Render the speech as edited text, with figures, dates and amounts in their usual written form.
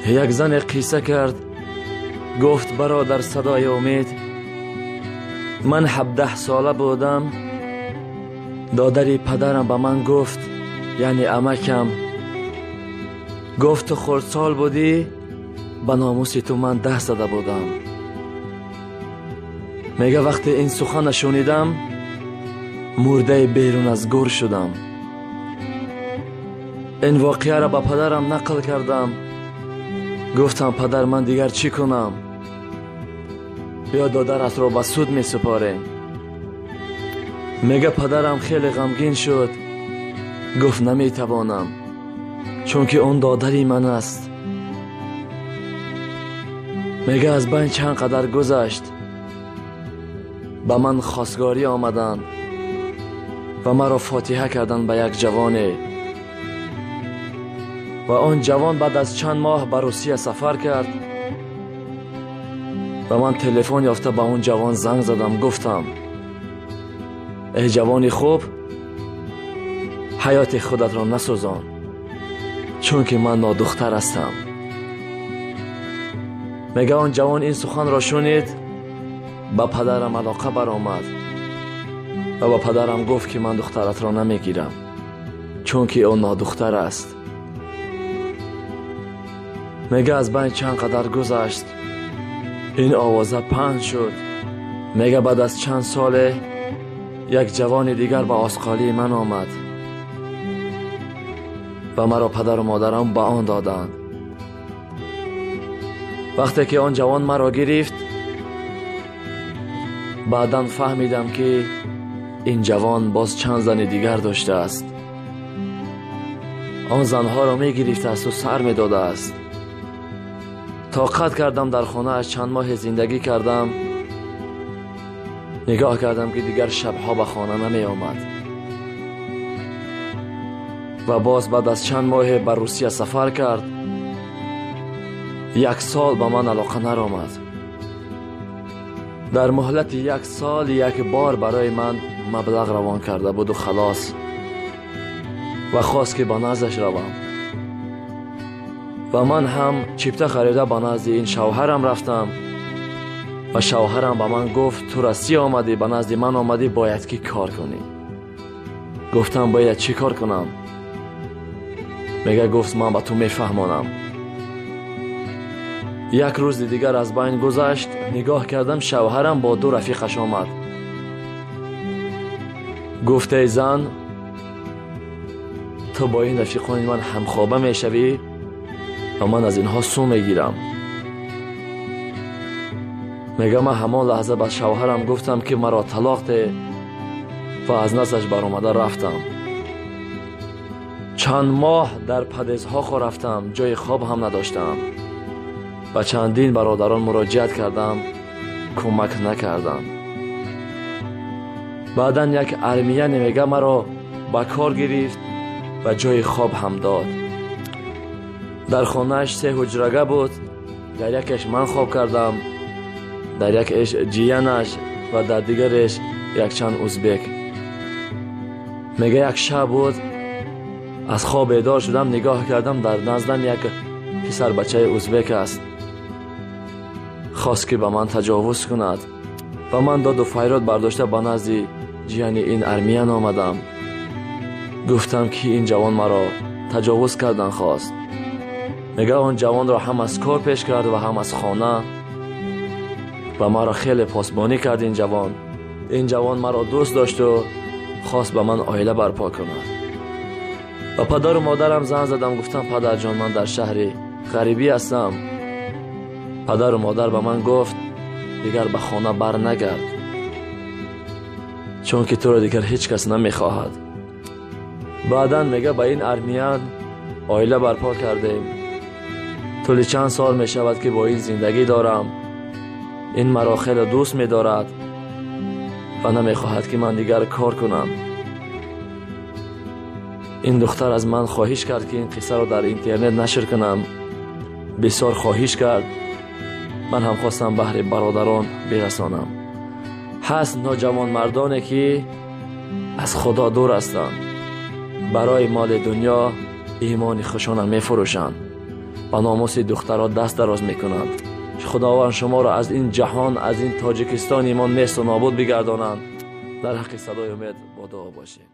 Як зане қисса кард, гуфт: бародар Садои Умед, ман 17 сола будам, додари падарам ба ман гуфт, яъне амакам гуфт: ту хурдсол будӣ, ба номуси ту ман 10 зада будам. Мега вақте ин сухана шунидам, мурдаи берун аз гӯр шудам. Ин воқеаро ба падарам нақл кардам. Гуфтам: падар, ман дигар чӣ кунам? Биё додаратро ба суд месупорем. Мега падарам хеле ғамгин шуд, гуфт: наметавонам, чунки он додари ман аст. Мега аз байн чанд қадар гузашт, ба ман хостгорӣ омаданд ва маро фотиҳа карданд ба як ҷавоне. Ва он ҷавон баъд аз чанд моҳ ба Русия сафар кард ва ман телефон ёфта ба он ҷавон занг задам, гуфтам: эй ҷавони хуб, ҳаёти худатро насӯзон, чунки ман нодухтар ҳастам. Мега он ҷавон ин суханро шунид, ба падарам алоқа баромад ва ба падарам гуфт, ки ман духтаратро намегирам, чунки ӯ нодухтар аст. Мега аз байн чанд қадар гузашт, ин овоза паҳн шуд. Мега баъд аз чанд соле як ҷавони дигар ба осқолии ман омад ва маро падару модарам ба он доданд. Вақте ки он ҷавон маро гирифт, баъдан фаҳмидам, ки ин ҷавон боз чанд зани дигар доштааст. Он занҳоро мегирифтаасту сар медодааст. Тоқат кардам, дар хонааш чанд моҳе зиндагӣ кардам. Нигоҳ кардам, ки дигар шабҳо ба хона намеомад. Ва боз баъд аз чанд моҳе ба Русия сафар кард. 1 сол ба ман алоқа наромад. Дар муҳлати 1 сол як бор барои ман маблағ равон карда буду халос, ва хост, ки ба наздаш равам. Ва ман ҳам чипта харида ба назди ин шавҳарам рафтам ва шавҳарам ба ман гуфт: ту Россия омадӣ, ба назди ман омадӣ, бояд ки кор кунӣ. Гуфтам: бояд чӣ кор кунам? Мега гуфт: ман ба ту мефаҳмонам. Як рӯзи дигар аз байн гузашт, нигоҳ кардам, шавҳарам бо 2 рафиқаш омад. Гуфт: эй зан, ту бо ин рафиқони ман ҳамхоба мешавӣ ва ман аз инҳо сум мегирам. Мега ман ҳамон лаҳза ба шавҳарам гуфтам, ки маро талоқ де, ва аз наздаш баромада рафтам. Чанд моҳ дар падезҳо хо рафтам, ҷои хоб ҳам надоштам. Ба чандин бародарон муроҷиат кардам, кӯмак накарданд. Баъдан як армияне мега маро ба кор гирифт ва ҷои хоб ҳам дод. Дар хонааш 3 ҳуҷрага буд, дар якеш ман хоб кардам, дар якеш ҷиянаш ва дар дигареш якчанд узбек. Мега як шаб буд, аз хоб бедор шудам, нигоҳ кардам, дар наздам як писарбачаи узбек аст. Хост, ки ба ман таҷовуз кунад ва ман доду файрод бардошта ба назди ҷияни ин армиян омадам. Гуфтам, ки ин ҷавон маро таҷовуз кардан хост. Мега он ҷавонро ҳам аз кор пеш кард ва ҳам аз хона ва маро хеле посбонӣ кард ин ҷавон. Ин ҷавон маро дӯст дошту хост ба ман оила барпо кунад. Ба падару модарам занг задам, гуфтам: падарҷон, ман дар шаҳри ғарибӣ ҳастам. Падару модар ба ман гуфт: дигар ба хона бар нагард, чунки туро дигар ҳеҷ кас намехоҳад. Баъдан мега ба ин армиян оила барпо кардем. Тӯли чанд сол мешавад, ки бо ин зиндагӣ дорам. Ин маро хеле дӯст медорад ва намехоҳад, ки ман дигар кор кунам. Ин духтар аз ман хоҳиш кард, ки ин қиссаро дар интернет нашр кунам. Бисёр хоҳиш кард. Ман ҳам хостам баҳри бародарон бирасонам. Ҳаст ноҷавонмардоне, ки аз Худо дур ҳастанд, барои моли дунё имони хушона мефурӯшанд. Ба номуси духтарҳо даст дароз мекунанд. Худованд шуморо аз ин ҷаҳон, аз ин Тоҷикистони мо несту нобуд бигардонанд. Дар ҳаққи Садои Умед бо дуо бошед.